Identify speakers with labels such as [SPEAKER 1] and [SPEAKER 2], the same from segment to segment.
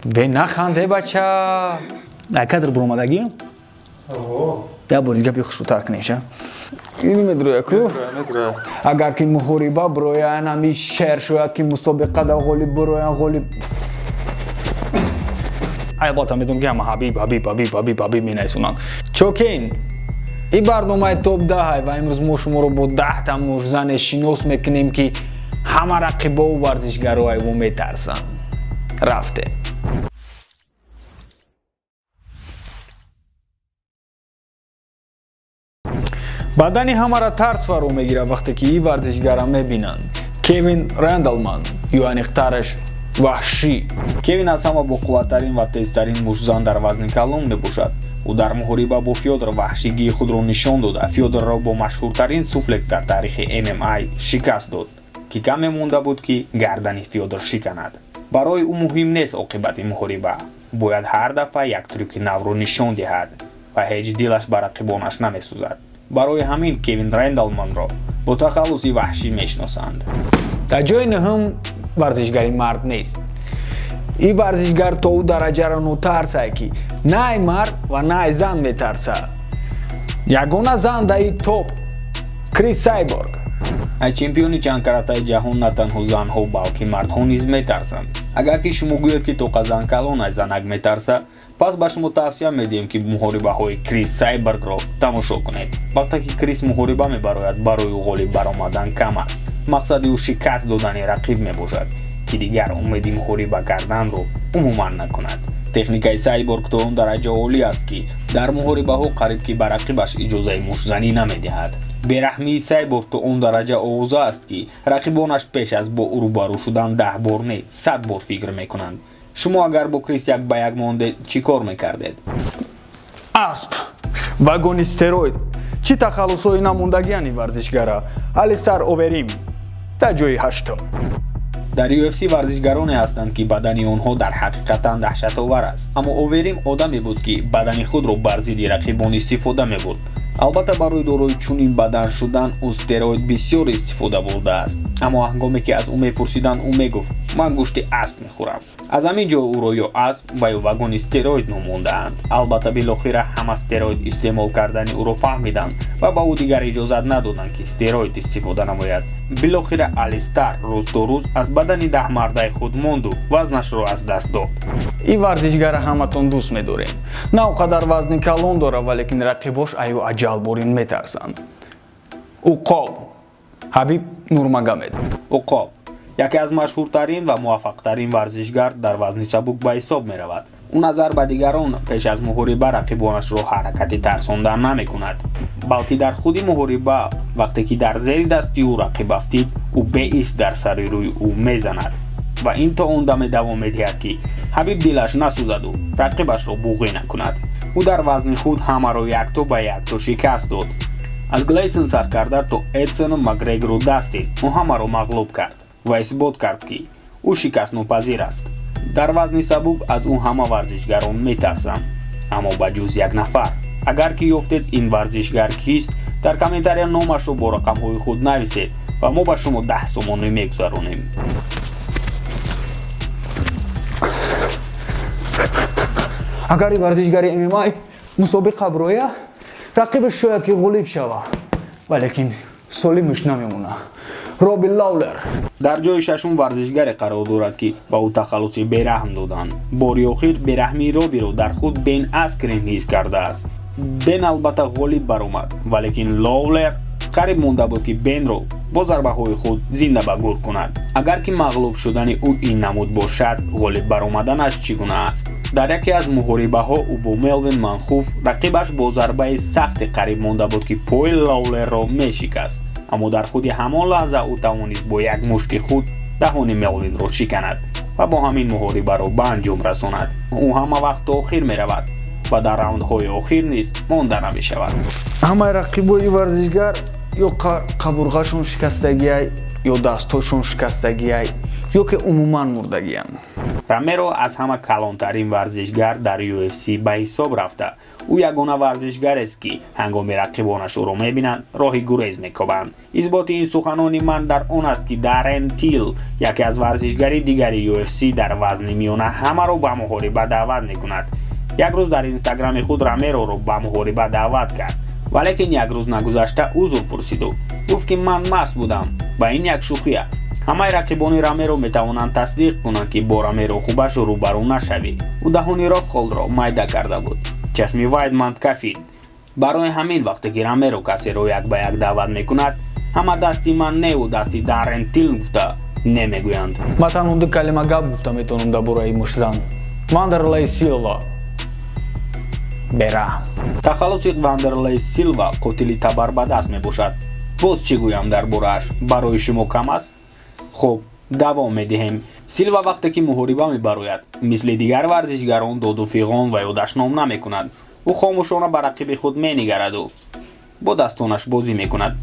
[SPEAKER 1] Бе наханде, бача. Ай кадр буромадагӣ? Я бори гапи хушрӯтар кунем ша. Ини медроя ку? Агар ки муҳориба бироян, ҳами шер шояд ки мусобиқада ғолиб бироян, ғолиб. Албатта медонам ки ҳама Ҳабиб, Ҳабиб, Ҳабиб, Ҳабиб, Ҳабиб менависонанд. Чокин, ин барномаи топ 10 ва имрӯз мо шуморо бо 10та муштзане шинос мекунем, ки ҳама рақибову варзишгаро айво метарсанд. Рафтем. Бадани ҳамаро тарс фаро мегирад вақте ки ин варзишгара мебинанд. Кевин Рэндлман, ё аниқтараш Ваҳшӣ.
[SPEAKER 2] Кевин аз ҳама боқувваттарин ва тезтарин муштзан дар вазни калон мебошад. Ӯ дар муҳориба бо Фёдор ваҳшигии худро нишон дода, Фёдорро бо машҳуртарин суфлекс дар таърихи ММА шикаст дод, ки каме монда буд, ки гардани Фёдор шиканад. Барои ӯ муҳим нест оқибати муҳориба. Бояд ҳар дафъа як трюки навро нишон диҳад ва ҳеҷ дилаш ба рақибонаш намесӯзад. Барои ҳамин Кевин Рэндлманро бо тахаллуси ваҳшӣ мешиносанд.
[SPEAKER 1] Дар ҷои нӯҳум варзишгари мард нест. Ин варзишгар то ӯ дараҷаро нотарсае, ки на ай мард ва на ай зан метарса. Ягона зан дар ин топ Крис Сайборг.
[SPEAKER 2] Аз чемпиони чандкаратаи ҷаҳон на танҳо занҳо, балки мардҳо низ метарсанд. Агар ки шумо гӯед, ки тоқа зан калон аз занак метарса, пас ба шумо тавсия медиҳем, ки муҳорибаҳои Крис Сайборгро тамошо кунед. Вақте ки Крис муҳориба мебарояд, барои ӯ ғолиб баромадан кам аст. Мақсади ӯ шикаст додани рақиб мебошад, ки дигар умеди муҳориба карданро умуман накунад. Техникаи Сайборг то он дараҷа олӣ аст, ки дар муҳорибаҳо қариб ки ба рақибаш иҷозаи муштзанӣ намедиҳад. Бераҳмии Сайборг то он дараҷа овоза аст, ки рақибонаш пеш аз бо ӯ рӯбарӯ шудан 10 бор не, 100 бор фикр мекунанд. Шумо агар бо Крис як ба як мондед, чӣ кор мекардед?
[SPEAKER 1] Асп, вагони стероид, чӣ тахаллусҳои намондагияни варзишгара? Алистар Оверим дар ҷои ҳаштум.
[SPEAKER 2] Дар UFC варзишгароне ҳастанд, ки бадани онҳо дар ҳақиқатан даҳшатовар аст. Аммо Оверим одаме буд, ки бадани худро бар зидди рақибон истифода мебурд. Албатта барои дорои чунин бадан шудан ӯ стероид бисёр истифода бурдааст. Аммо ҳангоме ки аз ӯ мепурсиданд, ӯ мегуфт: ман гӯшти асп мехӯрам. Аз ҳамин ҷо ӯро ё асп ва ё вагони стероид ном мондаанд. Албатта билохира ҳама стероид истеъмол кардани ӯро фаҳмиданд ва ба ӯ дигар иҷозат надоданд, ки стероид истифода намояд. Билохира Алистар рӯз то рӯз аз бадани даҳмардаи худ монду вазнашро аз даст дод.
[SPEAKER 1] Ин варзишгара ҳаматон дӯст медорем. На он қадар вазни калон дорад, валекин рақибош аю аҷалборин метарсанд. Уқоб, Ҳабиб Нурмагомедов.
[SPEAKER 2] Уқоб яке аз машҳуртарин ва муваффақтарин варзишгар дар вазни сабук ба ҳисоб меравад. Ӯ назар ба дигарон пеш аз муҳориба рақибонашро ҳаракати тарсондан намекунад, балки дар худи муҳориба вақте ки дар зери дасти ӯ рақиб афтид, ӯ беист дар сари рӯи ӯ мезанад ва ин то он даме давом медиҳад, ки Ҳабиб дилаш насӯзаду рақибашро буғӣ накунад. Ӯ дар вазни худ ҳамаро якто ба якто шикаст дод. Аз Глейсон сар карда то Эдсону Макгрегору Дастин ӯ ҳамаро мағлуб кард ва исбот кард, ки ӯ шикастнопазир аст. Дар вазни сабук аз ӯ ҳама варзишгарон метарсанд, аммо ба ҷуз як нафар. Агар ки ёфтед ин варзишгар кист, дар комментария номашро бо рақамҳои худ нависед ва мо ба шумо 10 сомонӣ мегузаронем.
[SPEAKER 1] Агар ин варзишгари ММА мусобиқа бироя, рақибаш шояд ки ғолиб шава, валекин солимаш намемона. Робби Лаулер.
[SPEAKER 2] Дар ҷои шашум варзишгаре қарор дорад, ки ба ӯ тахаллуси бераҳм доданд. Бори охир бераҳмии Роббиро дар худ Бен Аскрен ҳис кардааст. Бен албатта ғолиб баромад, валекин Лоулер қариб монда буд, ки Бенро бо зарбаҳои худ зинда ба гӯр кунад. Агар ки мағлуб шудани ӯ ин намуд бошад, ғолиб баромаданаш чӣ гуна аст? Дар яке аз муҳорибаҳо ӯ бо Мелвин Манхуф рақибаш бо зарбаи сахте қариб монда буд, ки пои Лоулерро мешикаст. Аммо дар худи ҳамон лаҳза ӯ тавонист бо як мушти худ даҳони Мелвинро шиканад ва бо ҳамин муҳорибаро ба анҷом расонад. Ӯ ҳама вақт то охир меравад ва дар раундҳои охир низ монда намешавад.
[SPEAKER 1] Ҳамаи рақибои варзишгар ё қабурғашон шикастагиай, ё дастҳошон шикастагиай, ё ки умуман мурдагиянд.
[SPEAKER 2] Ромеро аз ҳама калонтарин варзишгар дар UFC ба ҳисоб рафта. Ӯ ягона варзишгарест, ки ҳангоми рақибонаш ӯро мебинанд, роҳи гурез мекобанд. Исботи ин суханони ман дар он аст, ки Даррен Тил, яке аз варзишгари дигари UFC дар вазни миёна, ҳамаро ба муҳориба даъват мекунад. Як рӯз дар инстаграми худ Ромероро ба муҳориба даъват кард, валекин як рӯз нагузашта узр пурсиду гуфт, ки ман маст будам ва ин як шӯхӣ аст. Ҳамаи рақибони Ромеро метавонанд тасдиқ кунанд, ки бо Ромеро хубаш рӯбарӯ нашавӣ. Ӯ даҳони Рокхолдро майда карда буд, чашми Вайдман кафид. Барои ҳамин вақте ки Ромеро касеро як ба як даъват мекунад, ҳама дасти ман неву дасти Даррен Тил гуфта немегӯянд.
[SPEAKER 1] Ман танҳо ду калима гап гуфта метавонам дар бораи муштзан. Вандерлей Силва, бераҳм.
[SPEAKER 2] Тахаллуси Вандерлей Силва қотили табар ба даст мебошад. Боз чӣ гӯям дар борааш? Барои шумо кам аст? Хуб, давом медиҳем. Силва вақте ки муҳориба мебарояд, мисли дигар варзишгарон доду фиғон ва ё дашном намекунад. Ӯ хомӯшона ба рақиби худ менигараду бо дастонаш бозӣ мекунад.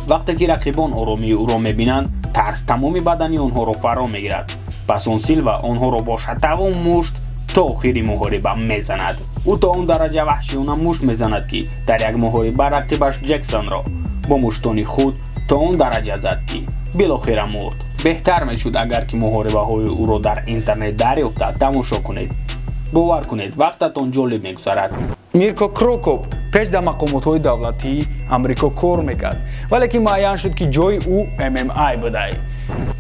[SPEAKER 2] Вақте ки рақибон оромии ӯро мебинанд, тарс тамоми бадани онҳоро фаро мегирад. Пас он Силва онҳоро бо шатаву мушт то охири муҳориба мезанад. Ӯ то он дараҷа ваҳшиёна мушт мезанад, ки дар як муҳориба рақибаш Ҷексонро бо муштони худ то он дараҷа зад, ки билохира мурд. Беҳтар мешуд, агар ки муҳорибаҳои ӯро дар интернет дарёфта тамошо кунед. Бовар кунед, вақтатон ҷолиб мегузарад.
[SPEAKER 1] Мирко Крокоп пеш дар мақомотҳои давлатии Амрико кор мекард, валекин муайян шуд, ки ҷои ӯ ММА будай.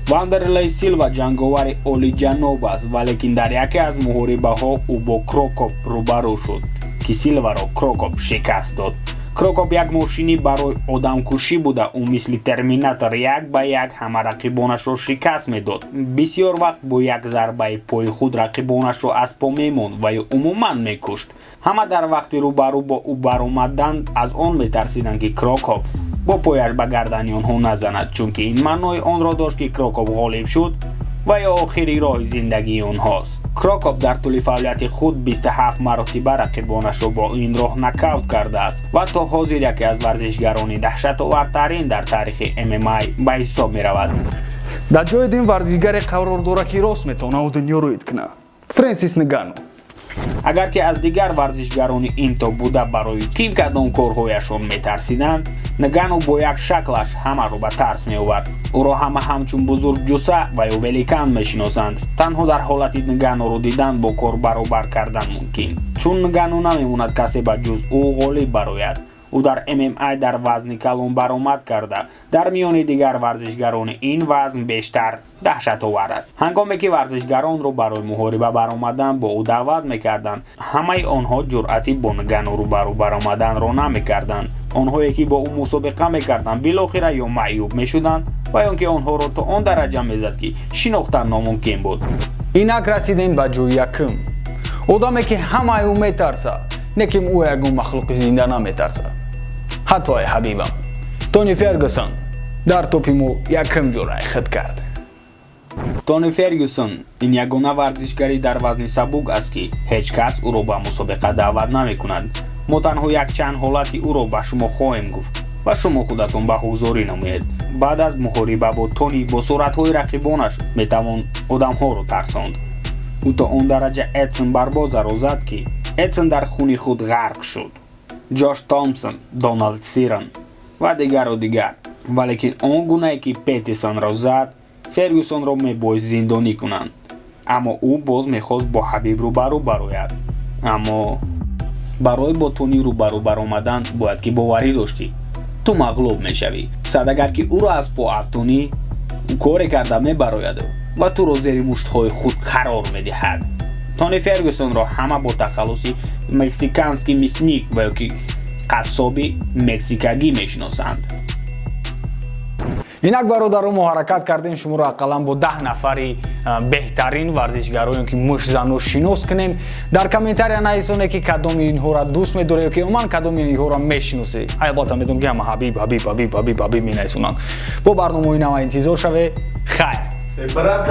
[SPEAKER 2] Вандерлей Силва ҷанговари олиҷаноб аст, валекин дар яке аз муҳорибаҳо ӯ бо Крокоп рӯбарӯ шуд, ки Силваро Крокоп шикаст дод. Крокоп як мошини барои одамкушӣ буда, ӯ мисли терминатор як ба як ҳама рақибонашро шикаст медод. Бисёр вақт бо як зарбаи пои худ рақибонашро аз по мемонд ва ё умуман мекушт. Ҳама дар вақти рӯбарӯ бо ӯ баромадан аз он метарсиданд, ки Крокоп бо пояш ба гардани онҳо назанад, чунки ин маънои онро дошт, ки Крокоп ғолиб шуд ва ё охири роҳи зиндагии онҳост. Крокоп дар тӯли фаъолияти худ 27 маротиба рақибонашро бо ин роҳ нокаут кардааст ва то ҳозир яке аз варзишгарони даҳшатовартарин дар таърихи ММА ба ҳисоб меравад.
[SPEAKER 1] Дар ҷои дуюм варзишгаре қарор дорад, ки рост метавонад дунёро ид кунад. Фрэнсис Нгану.
[SPEAKER 2] Агар ки аз дигар варзишгарони ин то буда барои ким кадом корҳояшон метарсиданд, Нгану бо як шаклаш ҳамаро ба тарс меовард. Ӯро ҳама ҳамчун бузургҷусса ва ё великан мешиносанд. Танҳо дар ҳолати Нгануро дидан бо кор баробар кардан мумкин, чун Нгану намемонад касе ба ҷуз ӯ ғолиб барояд. Ӯ дар ММА дар вазни калон баромад карда, дар миёни дигар варзишгарони ин вазн бештар даҳшатовар аст. Ҳангоме ки варзишгаронро барои муҳориба баромадан бо ӯ даъват мекарданд, ҳамаи онҳо ҷуръати бо Нгану рӯбарӯ баромаданро намекарданд. Онҳое ки бо ӯ мусобиқа мекарданд, билохира ё маъюб мешуданд ва ё ки онҳоро то он дараҷа мезад, ки шинохтан номумкин буд.
[SPEAKER 1] Инак расидем ба ҷои якум. Одаме ки ҳамаи ӯ метарсад, лекин ӯ ягон махлуқи зинда наметарсад. Ҳатто ай ҳабибам. Тони Фергюсон дар топи мо якум ҷурай хид кард.
[SPEAKER 2] Тони Фергюсон ин ягона варзишгари дар вазни сабук аст, ки ҳеҷ кас ӯро ба мусобиқа даъват намекунад. Мо танҳо якчанд ҳолати ӯро ба шумо хоҳем гуфт ва шумо худатон баҳогузорӣ намоед. Баъд аз муҳориба бо Тони бо суратҳои рақибонаш метавон одамҳоро тарсонд. Ӯ то он дараҷа Эдсон Барбозаро зад, ки Эдсон дар хуни худ ғарқ шуд. Ҷош Томпсон, Доналд Сирон ва дигару дигар. Валекин он гунае ки Петтисонро зад, Фергюсонро мебоист зиндонӣ кунанд. Аммо ӯ боз мехост бо Ҳабиб рӯбарӯ барояд. Аммо барои бо Тони рӯбарӯ баромадан бояд ки боварӣ доштӣ, ту мағлуб мешавӣ. Сад агар ки ӯро аз по афтонӣ, ӯ коре карда мебарояду ва туро зери муштҳои худ қарор медиҳад. Тони Фергюсонро ҳама бо тахаллуси мексиканский мясник ва ё ки қассоби мексикагӣ мешиносанд.
[SPEAKER 1] Инак, бародаро, мо ҳаракат кардем шуморо ақаллан бо 10 нафари беҳтарин варзишгароне ки муштзанро шинос кунем. Дар комментария нависоне, ки кадоми инҳоро дӯст медоред, ки умуман кадоми инҳоро мешиносед. Албатта медонам, ки ҳама Ҳабиб, Ҳабиб, Ҳабиб, Ҳабиб, Ҳабиб менависонанд. Бо барномаҳои нав интизор шавед. Хайр.
[SPEAKER 3] Брат.